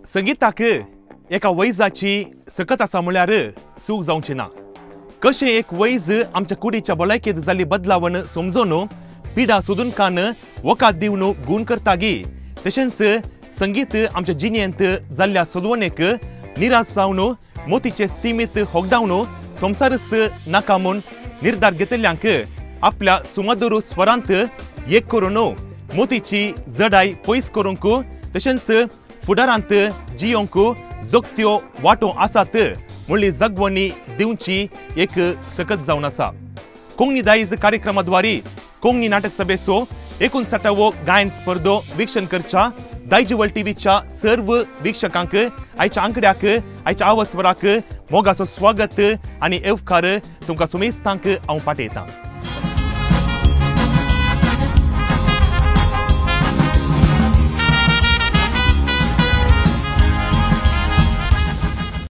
संगीताक एका वैजाची सकत आसा म्हळ्यार चूक जावची ना. कशें एक वैज आमच्या कुडीच्या भलायकेंत जाल्ली बदलावण समजून पिडा सोदून कान वखद दिवन गूण करता गी, तशेंच संगीत आमच्या जिणेंत जाल्ल्या सोदवणेक निराश जावन मोतीचे स्थिमीत होगडावन संवसारच नाका म्हूण निर्धार घेतिल्ल्यांक आपल्या सुमधुर स्वरांत एक करून मोतीची जडाय पयस करूंक तशेंच फुडारांत जियोंक जोगत्यो वाटो आसात म्हणली जगवणी दिवची एक सकत जावन आसा. कोंकणी दायज कार्यक्रमाद्वारे कोंकणी नाटक सभेचो 59वो गायन स्पर्धो वीक्षण करच्या दायजिवर्ल्ड टीव्हीच्या सर्व वीक्षकांक आयच्या आंकड्याक आयच्या आवाजवराक मोगाचो स्वागत आनी येवकार तुमकां सुमेस्तांक हांव पाठयतां.